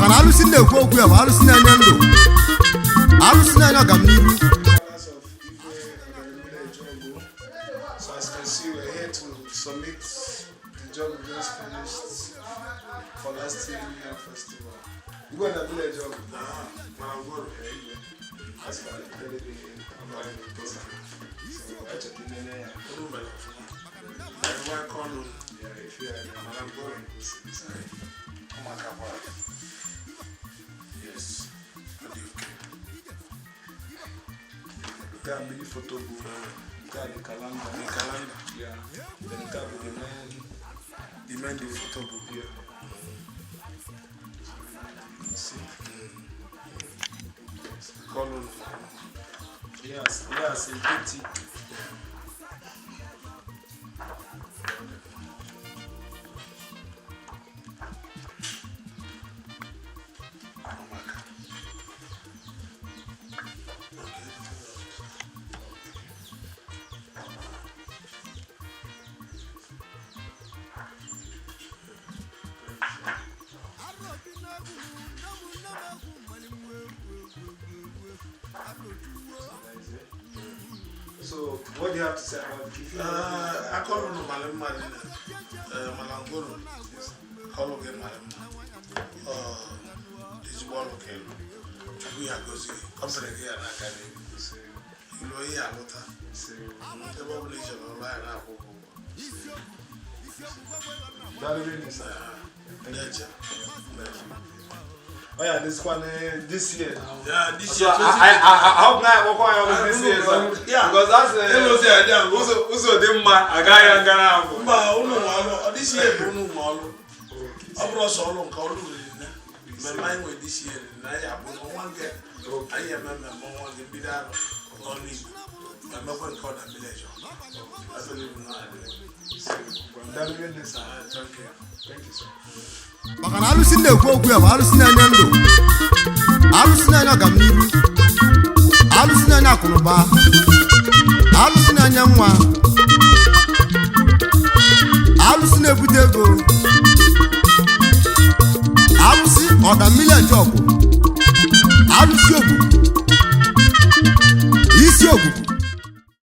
Maka na alụsị na-ekwu okwu ya bụ alụsị na-enye ndụ, alụsị na-enye ọganihu. Palace of Igwe Odanimile Ejogo. So as you can see, we're here to submit the job we just finished for last year New Yam Festival. Igwe Odanimile Ejogo. Malangoro. Yeah, Igwe. That's why I tell you the So I check in there. Unu mere ọfụma. Enwe aka ọnụ. Yeah, if you are Malangoro. Ụmụaka kwara. Yes. Ọ dị okay. Nke a bụ photo bụ nke a, the calendar. The calendar. Yeah. Then nke a bụ the main The main the photo book. Yeah. See. Kọlụ unu. Yes, a big. Ụmụaka. Okay. That is it. So, what do you have to say about the Kifi? Aka ọrụ unu mara mma rinne. Malangoro. Ọrụ gị mara mma. Ọ ezigbo ọrụ ka ịlụ. Chukwu ya gozi gị. Company gị ya n'aka n'ihu. Ilu ihe alụta. Ebe ọ bụla i chere ọrụ anyị na-akwụ gị ụgwọ. Daalụ rinne, sir. Na-eche. Oh yeah, this one this year now. Yeah, this So year, I hope now work on this year, sir. Yeah. Because that's Ịlụzi adị ahụ. ụzọ dị mma agaghị aga na abụ. Mba, unu nwe ọlụ. Ọ this year bụ unu nwe ọlụ. Ọ bụrụ ọsọ ọlụ nke ọlụ riri nne. Mmemme anyị nwere this year riri na anyị abụ n'ọnwa nke anyị eme mmemme ọnwa nke mbido arọ n'ọnụ Igbo. Ma emekwa nke ọda village. I believe in that. Daalụ rinne, sir. Thank you. Thank you, sir. Maka na alụsị na-ekwu okwu ya bụ alụsị na-enye ndụ, alụsị na-enye ọganihu, alụsị na-enye akụnụba, alụsị na-enye nwa, alụsị na-ebute ego, alụsị ọdammili ejeọgụ, alụsị.